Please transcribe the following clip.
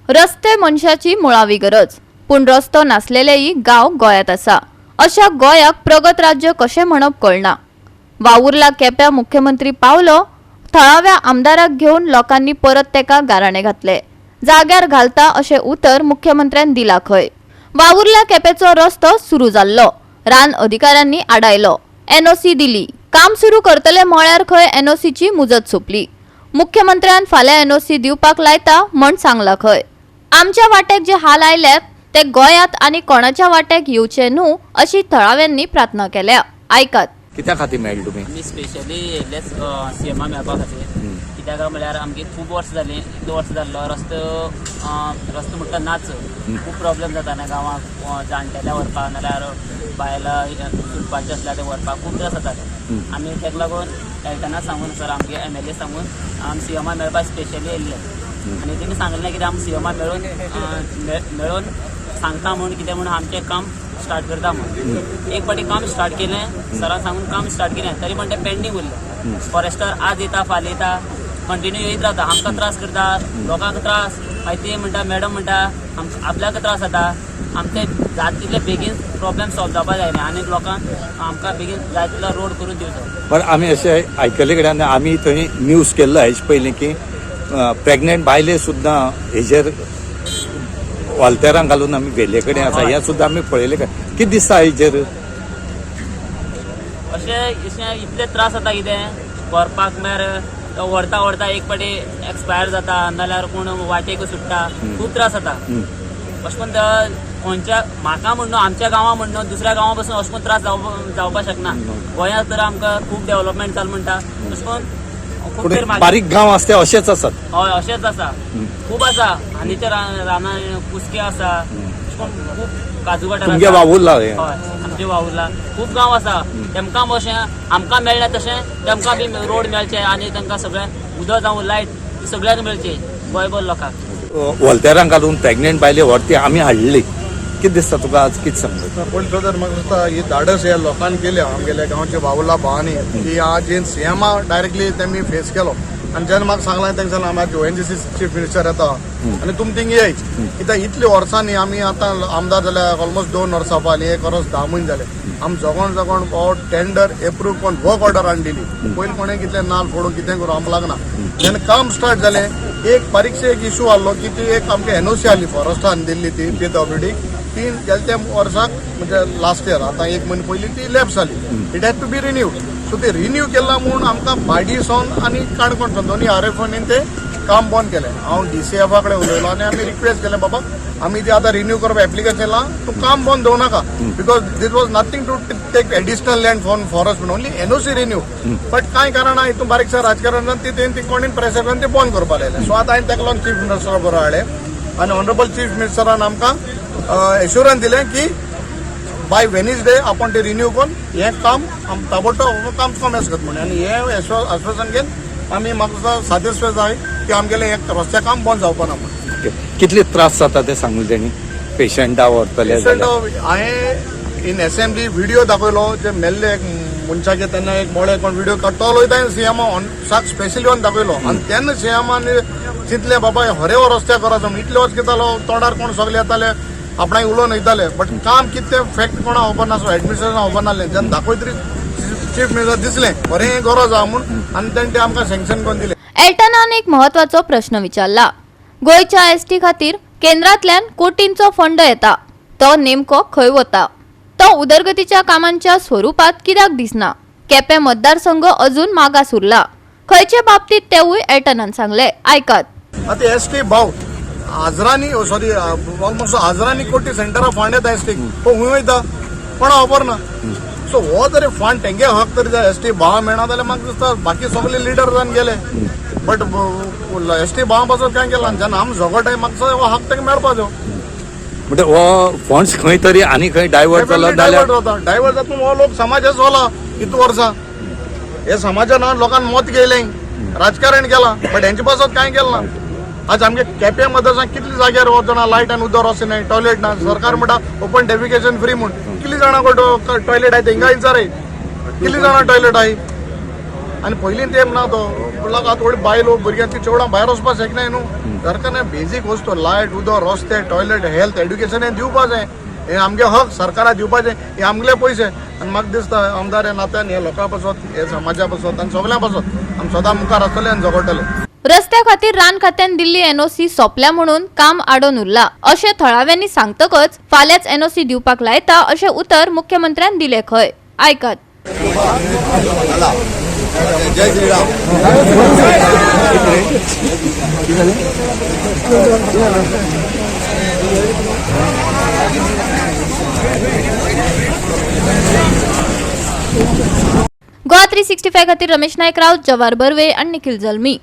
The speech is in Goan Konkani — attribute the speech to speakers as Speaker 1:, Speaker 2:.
Speaker 1: रस्ते मनशाची मुळावी गरज, पूण रस्तो नासलेलेय गांव गोंयांत आसा. अशा गोंयाक प्रगत राज्य कशें म्हणप कळना. वावुरला केप्या मुख्यमंत्री पावलो, थळाव्या आमदाराक घेवन लोकांनी परत तेका गाराणें घातले. जाग्यार घालता अशें उतर मुख्यमंत्र्यान दिला खंय. वावुरला केपेचो रस्तो सुरू जाल्लो, रान अधिकाऱ्यांनी आडायलो, एनओसी दिली. काम सुरू करतले म्हळ्यार खंय एनओसीची मुजत सोंपली. मुख्यमंत्र्यान फाल्यां एनओसी दिवपाक लायता म्हण सांगला खंय. आमच्या वाट्याक जे हाल आयल्यात ते गोंयांत आनी कोणाच्या वाट्याक येवचे न्हू अशी थळाव्यांनी प्रार्थना केल्या. आयकात.
Speaker 2: कित्या खातीर मेळ्ळे तुमी?
Speaker 3: आमी स्पेशली येयल्ले सी एमा मेळपा खातीर. कित्याक म्हळ्यार आमगे खूब वर्सां जालीं, इतले वर्सां जाल्लो रस्तो, रस्तो म्हणटा नाच, खूब प्रॉब्लेम जाता न्ही गांवांक. जाणटेल्या व्हरपाक नाल्यार बायलां सुटपाचें आसल्यार ते व्हरपाक खूब त्रास जाताले. आमी ताका लागून एल्टना सांगून सर, आमगे एमएलए सांगून आमी सी एमा मेळपाक स्पेशली येयल्ले. आनी तेणी सांगलें कितें, आमी सी एमा मेळून मेळून सांगता म्हूण, कितें म्हूण आमचें काम स्टार्ट करता म्हूण. एक फावटी काम स्टार्ट केलें, सरान सांगून काम स्टार्ट केलें, तरी पण तें पेंडींग उरलें. फॉरेस्टर आज येता, फाल्यां येता, कंटिन्यू येयत रावता, आमकां त्रास करता, लोकांक त्रास. मागीर ते म्हणटा, मॅडम म्हणटा, आपल्याक त्रास जाता. आमचे जाता तितले बेगीन प्रॉब्लेम सॉल्व जावपा जाय न्ही आनी लोकांक आमकां बेगीन जाय तितलो रोड करून दिवचो.
Speaker 2: पण आमी अशें आयकले कडेन, आमी थंय न्यूज केल्लो हेजे पयलीं की प्रेग्नेंट बायले सुद्दां हेजेर वालतेरां घालून आमी व्हेले कडेन आसा. हें सुद्दां आमी पळयलें. काय कितें दिसता हेजेर?
Speaker 3: अशें अशें इतले त्रास जाता, कितें व्हरपाक म्हळ्यार तो व्हरता व्हरता एक फावटी एक्सपायर जाता, नाल्यार कोण वाटेक सुट्टा. खूब त्रास जाता. अशें करून त्या खंयच्या म्हाका म्हण न्हू, आमच्या गांवां म्हण न्हू, दुसऱ्या गांवां पासून अशें करून त्रास जावपाक शकना. गोंयांत तर आमकां खूब डेव्हलपमेंट जालें म्हणटा, अशें करून खूब
Speaker 2: पूण
Speaker 3: तर मागीर
Speaker 2: बारीक गांव आसते अशेच आसात.
Speaker 3: हय, अशेंच आसा, खूब आसा. हालींच्या रानां कुस्के आसा, अशें करून खूब काजू वाठार
Speaker 2: तुमगे
Speaker 3: आसा.
Speaker 2: वावुरला हें.
Speaker 3: हय, आमचे वावुरला खूब गांव आसा. तेमकां अशें आमकां मेळ्ळें तशें तेमकां बी रोड मेळचे आनी तांकां सगळें उदक जावं लायट सगळ्यांक मेळचे, गोंयभर लोकांक.
Speaker 2: वॉल्तेरां घालून प्रेग्नेंट बायले व्हरती आमी हाडली. कितें दिसता तुका आज, कितें सांगता?
Speaker 4: पूण सर, म्हाका दिसता ही धाडस ह्या लोकांनी केल्या, आमगेल्या गांवच्या बावला भावांनी, की आज सीएमा डायरेक्टली तेमी फेस केलो. आनी जेन्ना म्हाका सांगलां तेंका सांगलां, आमी ओएनजीसी चीफ मिनिस्टर येता आनी तुमी थिंग येय. कित्याक इतले वर्सांनी आमी आतां आमदार जाल्या ऑलमोस्ट 2 वर्सां आनी एक वर्स 10 म्हयने जाले. आमी जगोण जगोण हो टेंडर एप्रूव करून वर्क ऑर्डर हाडून दिली. पयलीं कोणें कितलें नाल फोडूं, कितें करूं, आमकां लागना. जेन्ना काम स्टार्ट जालें, एक बारीकशी एक इशू आहलो की ती एक आमकां एनओसी आहली फॉरेस्टान दिल्ली ती पीडब्ल्यूडी, ती गेले त्या वर्साक, म्हणजे लास्ट इयर, आतां एक म्हयनो पयलीं ती लॅप्स जाली. It had to be renewed. So ते रिन्यू केला म्हूण आमकां भाडी सावन आनी काणकोण सावन दोनी आर एफ ओनी ते काम बंद केलें. हांव डीसीएफा कडेन उलयलो आनी आमी रिक्वेस्ट केलें, बाबा, आमी ते आतां रिन्यू करप एप्लिकेशन केलां, तूं काम बंद दवरनाका, because this was nothing to take additional land from forest, only NOC renew. But कांय कारणां हितून बारीकशें राजकारण जावन ती तेणी ती कोणीन प्रेशर करून ते बंद करपाक लायलें. सो आतां हांवें ताका लागून चीफ मिनिस्टरा बरोबर हाडलें आनी ऑनरेबल चीफ मिनिस्टरान आमकां एश्युरन्स दिलें की बाय वेनसडे आपण ते रिन्यू करून हें काम ताबडतोब काम कॉमेन्स करता म्हणून. आनी हें आश्वासन घेवन आमी, म्हाका सॅटिस्फाय जाय की आमगेलें हें रस्त्या काम बंद जावपा ना म्हणून.
Speaker 2: ओके. कितले त्रास जाता ते सांगले तेणी, पेशंटा व्हरतले जाल्यार?
Speaker 4: हांवें इन असेंब्ली व्हिडिओ दाखयलो, जे मेल्ले एक मनशाचे तेन्ना एक मोळे कोण व्हिडिओ काडटलो वयता, सीएमा साक स्पेशली येवन दाखयलो. आनी तेन्ना सीएमान चिंतलें, बाबा, हे हरे हो रस्त्या करायचो. इतले वर्स कितें जालो, तोंडार कोण सगळे येताले, आपणाक उलोवन वयताले, बट काम कितें तें फॅक्ट कोणा खबर नासलो, एडमिनिस्ट्रेशन खबर नासलें. जेन्ना दाखयत तरी चीफ मिनिस्टर दिसलें बरें, हें गरज आहा म्हूण आनी तेणें ते आमकां सँक्शन करून दिलें.
Speaker 1: एल्टनान एक म्हत्वाचो प्रश्न विचारला. गोंयच्या एसटी खातीर केंद्रांतल्यान कोटींचो फंड येता, तो नेमको खंय वता? तो उदरगतीच्या कामांच्या स्वरुपात कित्याक दिसना? केपें मतदारसंघ अजून मागास उरला खंयचे बाबतीत, तेवूय एल्टनान सांगले. आयकात.
Speaker 4: आतां एस टी भाव हजरांनी, सॉरी, ऑलमोस्ट हजरांनी कोटी सेंटरा फंड येता एस टी, तो खंय वयता कोणा खबर ना. सो हो तरी फंड तेंगे हक तरी जाय. एस टी भाव मेळना जाल्यार म्हाका दिसता बाकी सगळे लिडर जावन गेले, बट एस टी भावा पासून काय केला जेन्ना आमी झगडटाय, म्हाका दिसता हो हक तांकां मेळपा जाय.
Speaker 2: म्हणजे हो फंड्स खंय तरी आनी खंय डायवर्ट जालो जाल्यार?
Speaker 4: डायवर्ट जाता. डायवर्ट जाता, हो लोक समाजाच जाला. इतू वर्सां हे समाजान लोकांक मत घेयलें, राजकारण केलां, बट हेंचे पासत कांय केलें ना. आज आमगे केप्यां मतदारसंघ कितले जाग्यार वचना लायट आनी उदक, रस्ते नाही, टॉयलेट ना. सरकार म्हणटा ओपन डेफिकेशन फ्री म्हूण. कितली जाणां टॉयलेट आहे? हिंगा विचाराय, कितली जाणां टॉयलेट आहे? आनी पयलीं तेंप ना तो म्हणल्यार आतां थोडी बायलो भुरग्यां ती चेवडां भायर वचपाक शकनाय न्हू. सरकारान बेजीक वस्तू लायट, उदक, रस्ते, टॉयलेट, हेल्थ, एड्युकेशन हें दिवपा जाय. हे आमगे हक सरकारा दिवपाचे, हे आमगेले पयशे. आनी म्हाका दिसता आमदार ह्या नात्यान हे लोकां पासत, हे समाजा पासत आनी सगल्यां पासत आमी सदां मुखार आसतले आनी झगडटले.
Speaker 1: रस्त्या खातीर रान खात्यान दिल्ली एनओसी सोंपल्या म्हणून काम आडोवन उरला अशें थळाव्यांनी सांगतकच फाल्यांच एनओसी दिवपाक लायता अशें उतर मुख्यमंत्र्यान दिलें खंय. आयकात.
Speaker 5: जय Shriram.
Speaker 1: Goa 365 खातीर रमेश नायक राऊत, जवार बर्वे आनी निखिल जल्मी.